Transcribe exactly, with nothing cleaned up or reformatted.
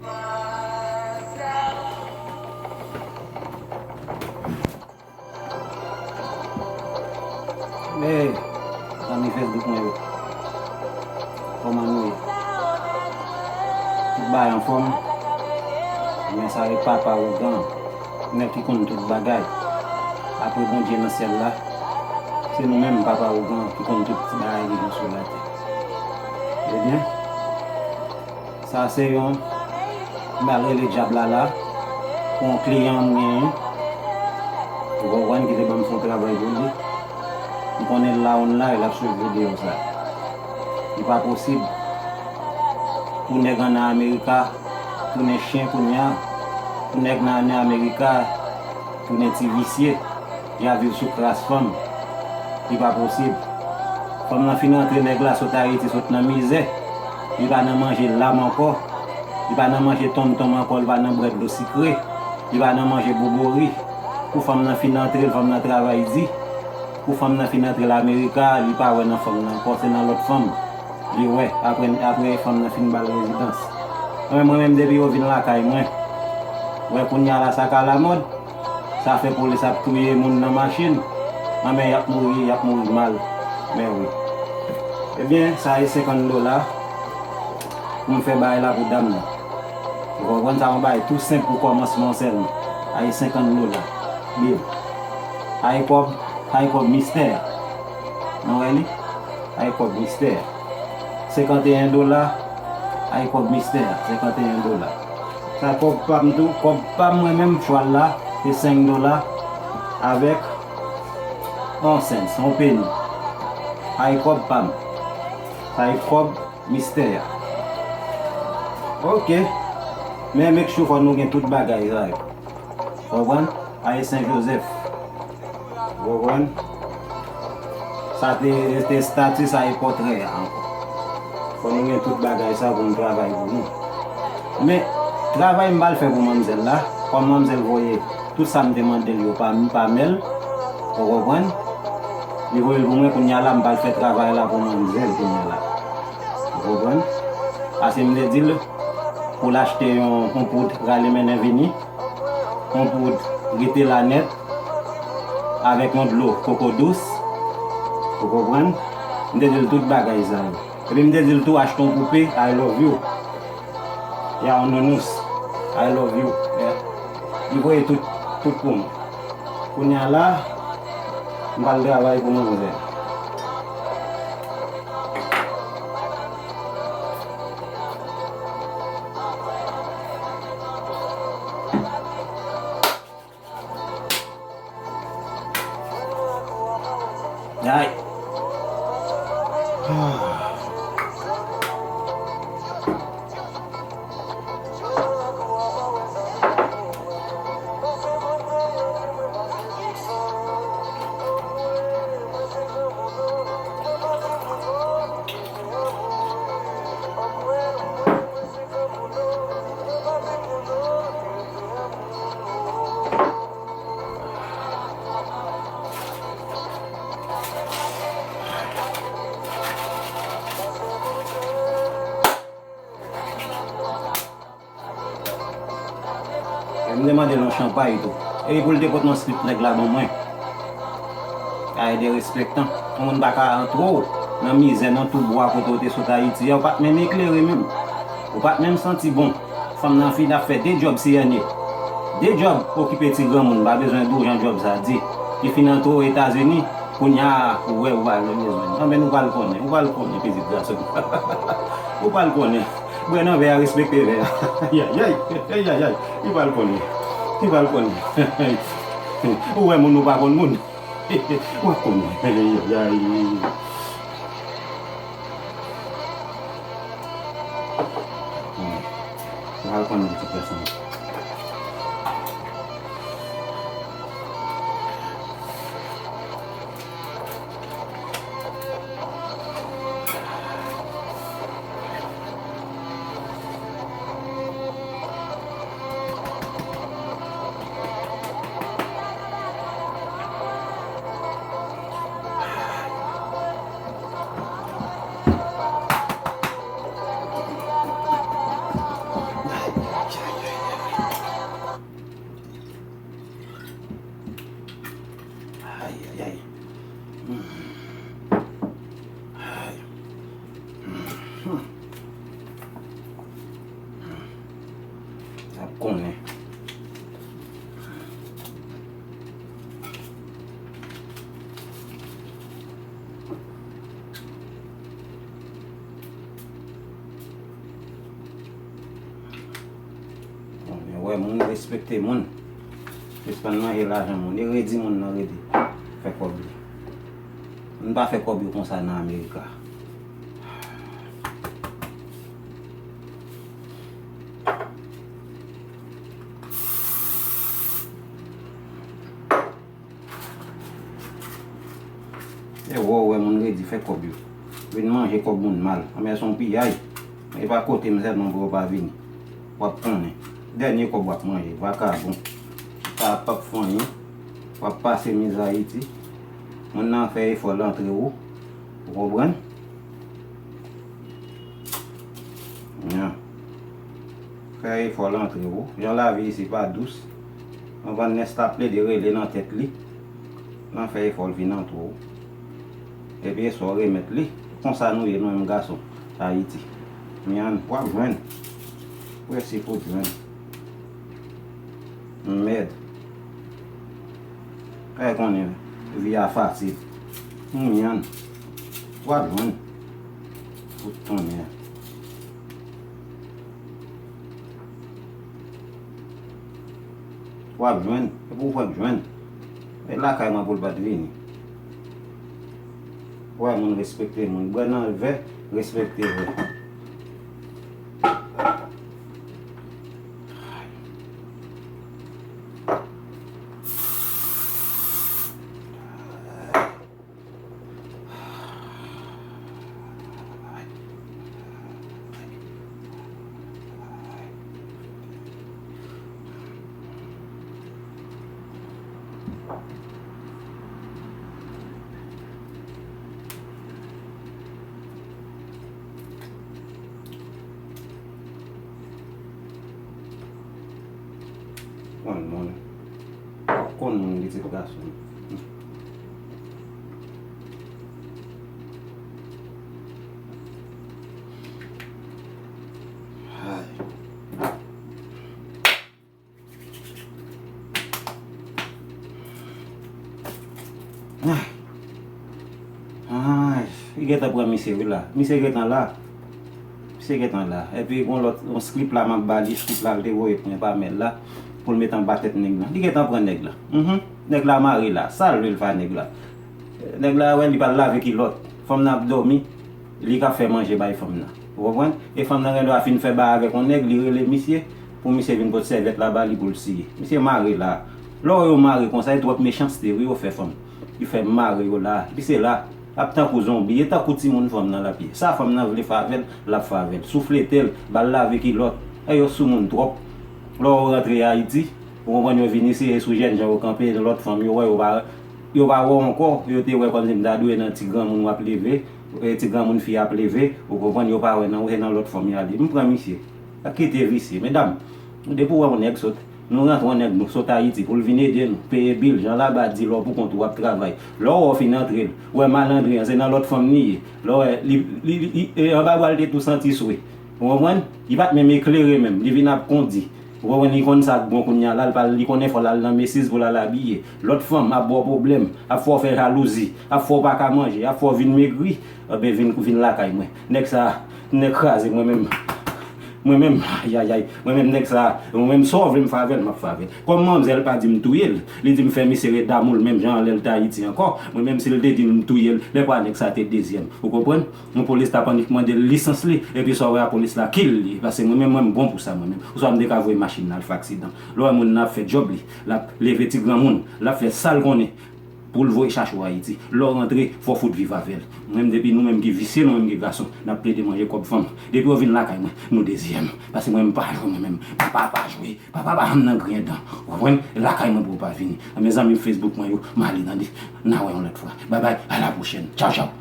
Hey, zanmi Facebook mwen yo. Kòman nou ye? Tout bagay anfòm? Men sa e papa ougan, nèg ki konn tout bagay. Apre Bondye nan syèl la, se nou menm papa ougan ki konn tout ti bagay ki gen sou latè. Ebyen, sa se yon, m al rele dyab la la, pou yon kliyan m genyen. Ou konprann, ki te ban m fè yon travay pou li. M konnen l la online, l ap swiv videyo sa. Li pa posib pou nèg ann Amerika tounen chen kounye a, pou nèg nan ann Amerika tounen ti visye, y ap viv sou kras fanm. Li pa posib. Fanm nan fin rantre, nèg la sot Ayiti, sot nan mizè. Li pa nan manje lam ankò. Li pa nan manje tonmtonm ankò, li pa nan bwè dlo sikre. Li pa nan manje bobori. Kou fanm nan fin antre l, fanm nan travay di. Kou fanm nan fin antre l Amerika, li pa wè nan fanm nan ankò, se nan lòt fanm li wè, apre, apre fanm nan fin ba l rezidans. Mwen, mwen menm, depi yo vin lakay mwen, wè kounye a la sa ka lamòd, sa fè polis ap touye moun nan machin, anben y ap mouri, y ap mouri mal. Men wi. Ebyen, sa e senkant dola pou m fè bagay la pou dam nan. Ou konprann, sa yon bagay tou senp pou kòmansman sèlman. Sa e senkant dola. Bill. Sa e kòb, sa e kòb mistè a. Nou wè li? Sa e kòb mistè a. Senkanteyen dola. Sa e kòb mistè a. Senkanteyen dola. Sa kòb pa m tou, kòb pa m mwen menm, chwal la, se senk dola avèk yon sens, yon peni. Sa e kòb pa m. Sa e kòb mistè a. Ok. Men make sure fò nou gen tout bagay sa yo. Konprann? Sa e Sen Jozèf. Ou konprann? Sa te, te estati, sa e pòtrè a ankò. Fò nou gen tout bagay sa pou nou travay pou nou. Men, travay m pral fè pou manmzèl la, kòm manmzèl voye tout sa m te mande l yo pa, pa mèl, ou konprann? Li voye l pou mwen, kounye a la, m pral fè travay la pou manmzèl kounye a la. Ou konprann? Paske m te di l pou l achte yon, yon poud rale mennen vini, yon poud rete la nèt, avèk yon dlo koko dous. Ou konprann? M te di l tout bagay sa yo. Epi m te di l tou achte yon poupe, I love you. Ya, yon nounous, I love you. Yeah. Li voye tout, tout pou mwen. Kounye a la, m pral travay pou manmzèl. Ay. E m te mande l yon chanpay tou. Epi pou l te pot yon slip nèg la ban mwen. Ay derespektan. Yon moun pa ka antre w nan mizè, nan tou bwa kote w te sot Ayiti a, ou pa t menm eklere menm. Ou pa t menm santi bon. Fanm nan fin ap fè de djòb C N A. De djòb okipe ti granmoun, pa bezwen di w jan djòb sa di. Li fin antre w Etazini, kounye a ou wè ou pa bezwen. Anben nou pral konnen, ou pral konnen pitit gason. Ou pral konnen. Bwè nan vè a, respekte vè a. Ayayay, ayayay. Li pral konnen. Li pral konnen. Ou wè moun ou pa konn moun. W ap konnen. Ayayay. Pral konnen pitit gason. konnen. Bon, men wè, moun respekte moun. Sispann manje lajan moun. E redi moun nan redi. Fè kòb li. Moun pa fè kòb yo konsa nan Amerika. E wè, w wè moun redi fè kòb yo. Vin manje kòb moun mal. Anmè se yon piyay. E pa kote m sèlman pou yo pa vini. W ap konnen. Dènye kòb w ap manje. Vakabon. Sa p ap fè anyen. W ap pase mize Ayiti. Moun nan fè efò l antre w. Ou konprann? Fè efò l antre w. Jan lavi isi pa dous. Yon bann nèg ta plede rele nan tèt li. Nan fè efò l vin antre w. Epi eswa w remèt li. Konsa nou ye nou menm gason Ayiti. Myann, w ap jwenn. Prèske fout jwenn. Mèd. Kay konnen vi a fasil. Myann. W ap jwenn. Fout konnen. W ap jwenn, e pou w fèk jwenn. E lakay mwen pou l pa t vini. Wè moun respekte moun. Bwè nan vè, respekte vè. Konn moun. Konn moun pitit gason. Ay. Ay. Ay. Li gentan pran misye wi la. Misye gentan la. Misye gentan la. Epi gon lòt, yon script la m ap ba li, script la l te voye pou mwen pa mèl la, pou l met anba tèt nèg lan. Li gentan pran nèg la. Mhm. Nèg la mare la. Sa l vle l fè a nèg la? Nèg la wè li pral lave kilòt. Fanm nan ap dòmi. Li k ap fè manje bay fanm nan. Ou konprann? E fanm nan gen dwa fin fè bagay avèk yon nèg, li rele misye, pou misye vin pot sèvyèt la ba li pou l siye. Misye mare la. Lè w wè yo mare konsa, e twòp mechanste wi yo fè fanm. Yo fè mare yo la. Epi se la, l ap tankou zonbi. E tankou timoun fanm nan l ap ye. Sa fanm nan vle fè avè l, l ap fè avè l. Souflete l, ba l lave kilòt. E yo sou moun twòp. Lè w rantre Ayiti, ou konprann, yo vin eseye sou jènjan yo kanpe, lòt fanm yo wè yo pa, yo pa wè w ankò, yo te wè kòmsi m ta dwe nan ti granmoun w ap leve, e ti granmoun fi ap leve, ou konprann, yo pa wè nan ou, se nan lòt fanm y ale. M pran misye. Kite visye. Medam, depi w wè yon nèg sot, nou rantre yon nèg nou sot Ayiti pou l vin ede nou, peye bil, jan laba di lè w pou kont ou w ap travay. Lè w wè w fin antre l, w wè malandren an, se nan lòt fanm li ye. Lè w wè li, li, li, e anba bra l te tou santi swe. Ou konprann? Li pa t menm eklere menm, li vin ap kondi. Ou konprann, li konn sa k bon kounye a la, li pa, li konnen fò l al nan mesiz pou l al abiye. Lòt fanm ap ba w pwoblèm, ap fè w fè jalouzi, ap fè w pa ka manje, ap fè w vin megri, enben vin, vin lakay mwen. Nèg sa, nèg kraze mwen menm. Mwen menm, ayayay, mwen menm nèg sa, mwen menm sa w vle m fè avè l, m ap fè avè l. Kòm manmzèl pa di m touye l, li di m fè misye ret damou l menm jan lè l t Ayiti ankò. Mwen menm si l te di m touye l, lè pa nèg sa te dezyèm. Ou konprann? Yon polis t ap annik mande l lisans li, epi sa w wè a polis la kill li, paske mwen menm, mwen m bon pou sa mwen menm. Oswa m te ka voye machin nan al fè aksidan. Lè w wè moun nan ap fè djòb li, l ap leve ti granmoun, l ap fè sa l konnen pou l voye chache w Ayiti. Lè w rantre, fò w fout viv avè l. Mwen menm depi nou menm ki visye, nou menm ki gason, n ap plede manje kòb fanm. Depi yo vin lakay mwen, nou dezyèm. Paske mwen m pa jwe mwen menm. Papa pa jwe. Papa pa janm nan griyen dan. Ou konprann? Lakay mwen pou w pa vini. Mezanmi Facebook mwen yo, m ale tande. N a wè yon lòt fwa. Babay, a la pwochèn. Tchaw, tchaw.